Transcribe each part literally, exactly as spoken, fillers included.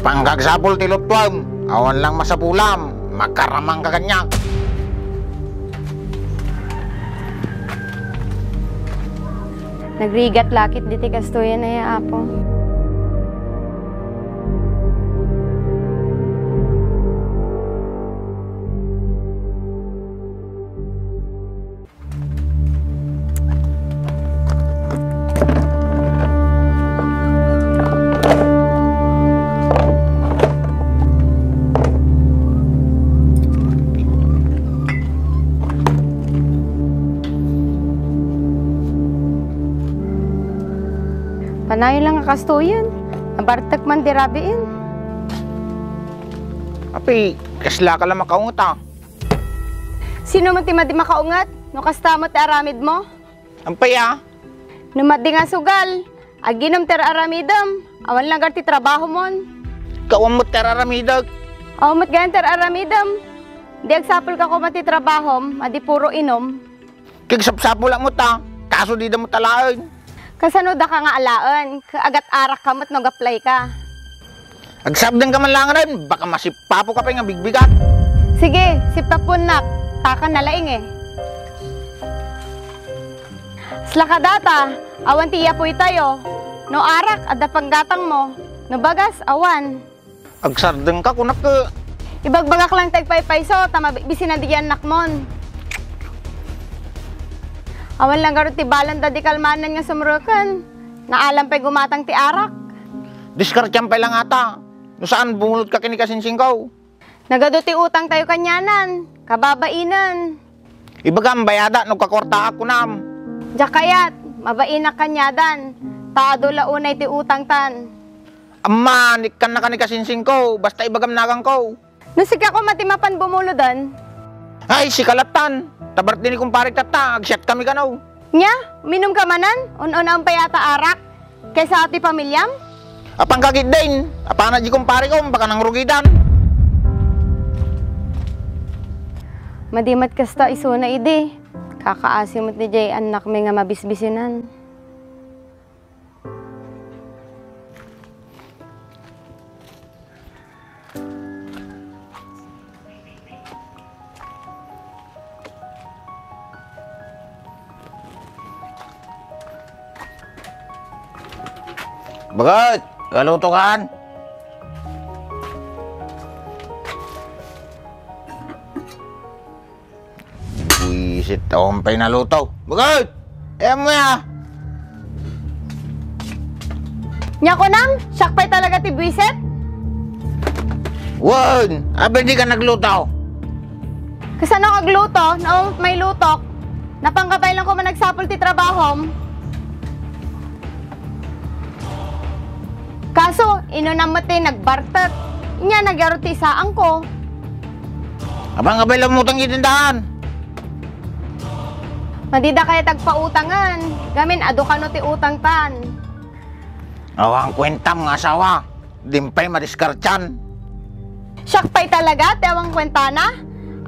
Apanka agsapul ti luttuam, awan lang masapulam, makaramangka kaniak. Nagrigat lakit diti kastoyen aya, Apo. Panayon lang a kastoyen. Nabartek man di rabiin. Apay, kasla ka la makaunget a. Sino man ti madi makaunget no kasta met ti aramidmo? Apay a? No madi nga sugal, aginum ti ar-aramidem, awan laeng ti trabahomon. Ket awan met ti ar-aramidek. Awan met gayam ti ar-aramidem. Di agsapulka koma ti trabahom, madi puro inum. Ket sapsapulak met a, kaso dida met alaen. Kasano daka nga alaen, ket agat-arakka met no agplayka. Agsapdengka man laengen, baka masippapoka pay nga bigbigat. Sige, sippapuennak, ta ken nalaing e. Kasla kadata, awan ti iyapoytayo. No arak, adda panggatangmo. No bagas, awan. Agsardengka, kunak, e. Ibagbagak lang ti agpaypayso, ta mabisbisinanda diay annakmon. Awan lang ngarud ti balanda di kalmanan nga sumreken. Naalam pay gumatang ti arak. Diskartiam pay la ngata. No saan, bumulotka ken ni kasinsingko. Nagadu ti utangtayo kanianan, kababainen. Ibagam, bayadak no agkakuartaak, kunam. Diak kayat, mabainak kaniadan, ta adu la unay ti utangtan. Amma, nikkannaka ni kasinsingko, basta ibagam naganko. No sika koma ti mapan bumuloden? Ay, sika lattan. Ta birthday ni kumparek tatta, agsiatkami kano. Nia, uminumka manen? Un-unaem pay ata arak kaysa ti pamiliam? Apanka ketdin, apana di kumparekom, baka nangrugidan. Madi met kasta isuna idi. Kakaasi met diay annakmi nga mabisbisinan. Bagat, kaluto kan? Buisit, awan pay naluto. Bagat! Ayan mo ya! Nia kunam, siak pay talaga ti buisit? Wen, apay dika nagluto? Kasano agluto? No mailutok. Napanka pay lang koma agsapul ti trabahom. Kaso, inunam met ti nagbartek. Inia nagyaro ti isaangko. Apanka pay lang umutang iti daan. Madida kayat agpautangen. Gamin, adu kano ti utangtan. Awan kuentam nga asawa. Dimpay madiskartian. Siak pay talaga ti awan kuentana?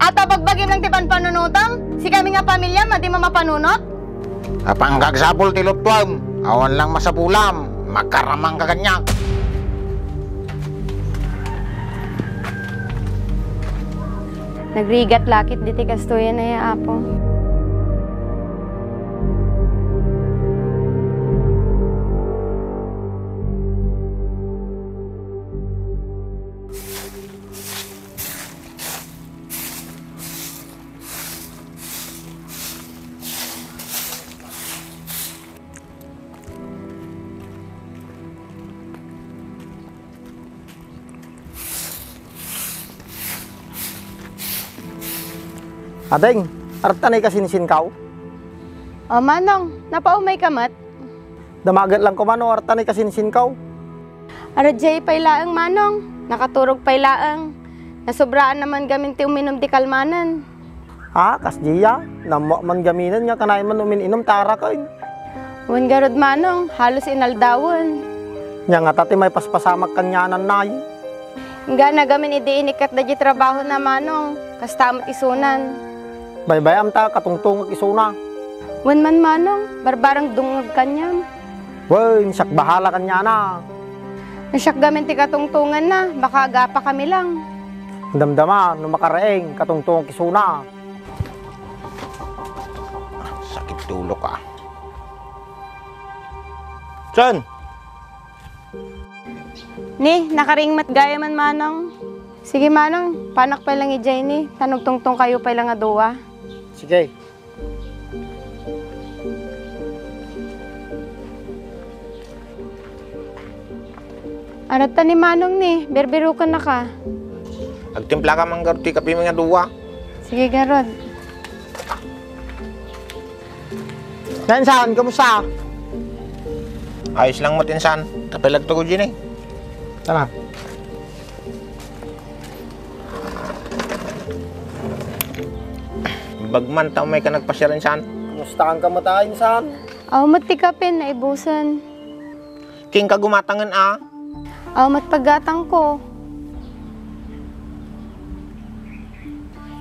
Ata bagbagim lang ti panpanunotam? Sikami nga pamiliam, madi mapanunot? Apanka agsapul ti luttuam, awan lang masapulam, makaramangka kaniak. Nagrigat lakit diti kastoyen aya, Apo. Ading, arta ni kasinsinkaw? O, Manong, napaumayka met? Damaget lang koma no arta ni kasinsinkaw. Aradiay pay laeng, Manong. Nakaturog pay laeng. Nasobraan naman gamin ti uminum di kalmanen. Ha, kasdiay? Nammo man gaminen nga kanayon man umin-inum ta araken. Wen garud, Manong, halos inaldawen. Nia ngata ti maipaspasamak kanianan, nay? Inggana gamin idi inikkat da di trabahona, Manong, kasta met isunan. Baybay-am ta katungtungek isuna. Wen man, Manong, barbareng dungngeg kaniam. Wen, siak bahala kaniana. No siak gamin ti katungtonganna, baka agapa kami lang. Damdama, no makaraeng, katungtongan kisuna. Sakit ulo ka. Saan? Ni, nakaraeng met gayam, Manong. Sige, Manong, panak pay lang idiay ni, ta nagtungtong kayo pay lang a dua. Sige. Aratta ni Manong ni, birbirukennaka. Agtimplaka man garud ti kape mi nga dua. Sige, garud. Insan, kumusta? Ayos lang met, Insan. Kape lang to, Gujin, eh. Tara. Bagman ta umay ka nagpasiar, Insan. Kumusta ka met, Insan? Aw met ti kape, naibusen. Ken ka gumatangen, a? Aw met paggatangko.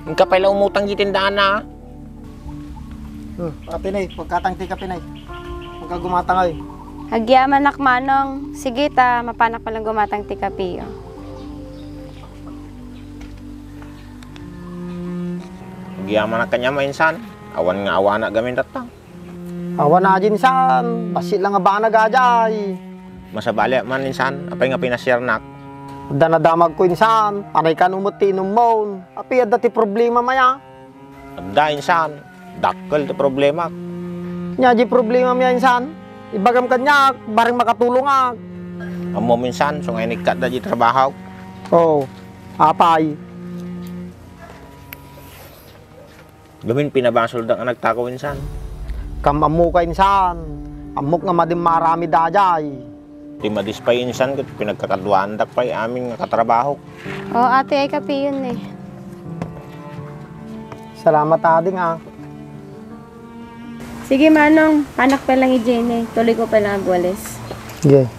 Inka pay la umutang iti tindaan, a? Hmm, ati ne, paggatang ti kape ne. Inka gumatang, ay. Agyamanak, Manong. Sige ta, mapanak pay lang gumatang ti kape, o. Agyamanak kaniam, Insan. Awan nga awanak gamin tatta. Awan a, Insan. Bassit lang a banag a diay. Masabali man, Insan. Apay nga pinasiarnak? Adda nadamagko, Insan. Panay kano met ti inummon. Apay adda ti problemam aya? Adda, Insan. Dakkel ti problemak. Ania diay problemam aya, Insan? Ibagam kaniak, bareng makatulongak. Ammom, Insan, isu nga inikkat da diay trabahok. Oo. Apay? Gamin pinabasoldak nga nagtakaw, Insan. Kam-, ammok, Insan. Ammok nga madin maaramid a diay. Ti madis pay, Insan, ket pinagkakaduaandak pay amin nga katrabahok. O, ati, ay kapiyon, eh. Salamat, ading, a. Sige, Manong. Panak pay lang idiay ni. Tuloyko pay lang agwalis. Sige.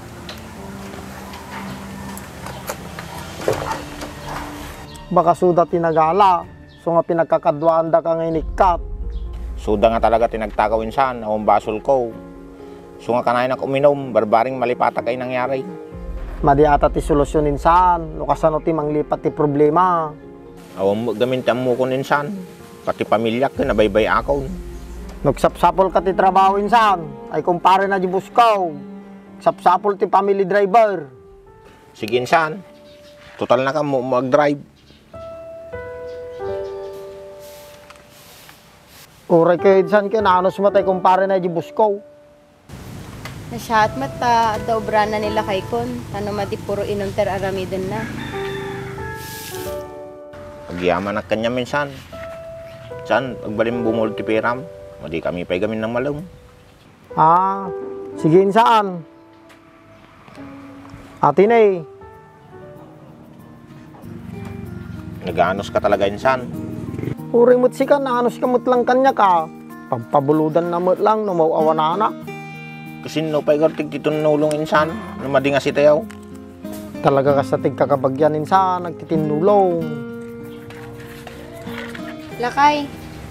Baka suda ti nagala. Isu nga pinagkakaduaandaka nga inikkat. Suda nga talaga ti nagtakaw, Insan, awan basolko. Isu nga kanayonak uminum, barbareng malipatak ay nangyari. Madi ata ti solusyon, Insan, no kasano ti manglipat ti problema. Awan met gamin ti ammokon, Insan. Pati pamiliak ken nabaybay-akon. No agsapsapulka ti trabaho, Insan, ay kumparena diay boss ko. Agsapsapul ti family driver. Sige, Insan. Total, nakaammo agdrive. Uray kayo, Insan, ket naanus met ay kumparena diay boss ko. Nasiaat met ta adda obrana ni lakaykon, ta no madi puro inum ti ar-aramidenna. Agyamanak kaniam, Insan. Insan, agbalin bumulod ti peram. Madi kami pay gamin nangmalem. A, sige, Insan. Ati ne. Naganuska talaga, Insan. Uray met sika, naanuska met lang kaniak, a. Pagpabulodanna met lang no maw-awananak. Kasinno pay garud ti agtitinnulong, Insan, no madi nga sitayo? Talaga kasta ti agkakabagian, Insan, agtitinnulong. Lakay,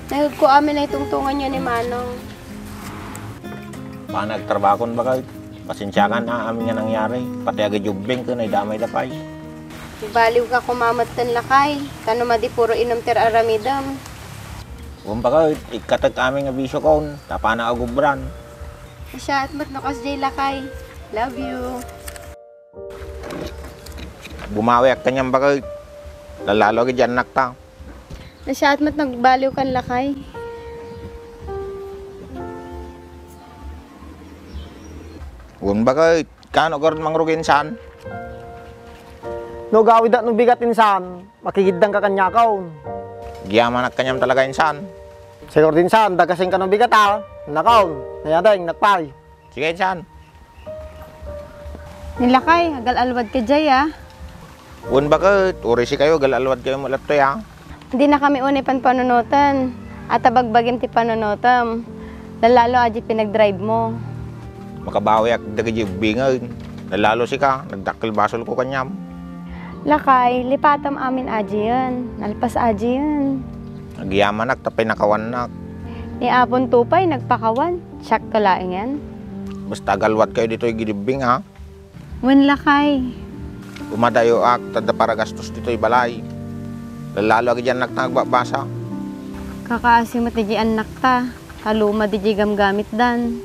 nahigko amin a itungtonganyo ni Manong. Panagtrabakon, baket. Pasensiakan a amin nga nangyari. Pati agay jubbing ken ay damay da pay. Ibaliwka koma metten, lakay. Ta no madi puro inum ti ar-aramidem. Wen, baket, ikkatek amin nga bisiokon. Ta panak agubran. Nasiaat met no kasdiay, lakay. Love you. Bumawiak kaniam, baket. Lalalo agay diay annakta. Nasiaat met nagbaliwkan, lakay. Wen, baket, kano garud mangrugi, Insan? No gawidak no bigat, Insan, makigiddanka kaniakon. Agyamanak kaniam talaga, Insan. Sigurd, Insan, dagasenka no bigat, a. Nakon, nayadeng, nakpay. Sige, Insan. Ni lakay, agal-alwadka diay, a. Wen, baket, uray sikayo, agal-alwadkayo met lattoy, a. Dinakami unay panpanunoten. Ata bagbagim ti panunotem. Lalalo a diay pinagdrive mo. Makabawiak dagiti ubbingen. Lalalo sika, nagdakkel basolko kaniam. Lakay, lipatem amin a diayen. Nalpas a diayen. Agyamanak ta pinakawannak. Ni Apon to pay nagpakawan. Siak ka laengen. Basta agalwadkayo ditoy idiay ubbing, a. Wen lakay. Umadayoak ta adda paragastos ditoy balay. Lallalo a idiay annakta nga agbasbasa. Kakaasi met idiay annakta, ta luma idiay gamgamitdan.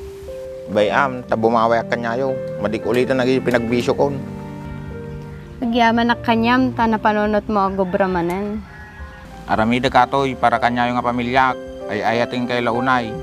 Bay-am ta bumawiak kaniayo. Madi uliten dagiti pinagbisiokon. Agyamanak kaniam ta napanunotmo a gobra manen. Aramidek daytoy para kaniayo nga pamiliak. Ay-ayatenkayo la unay.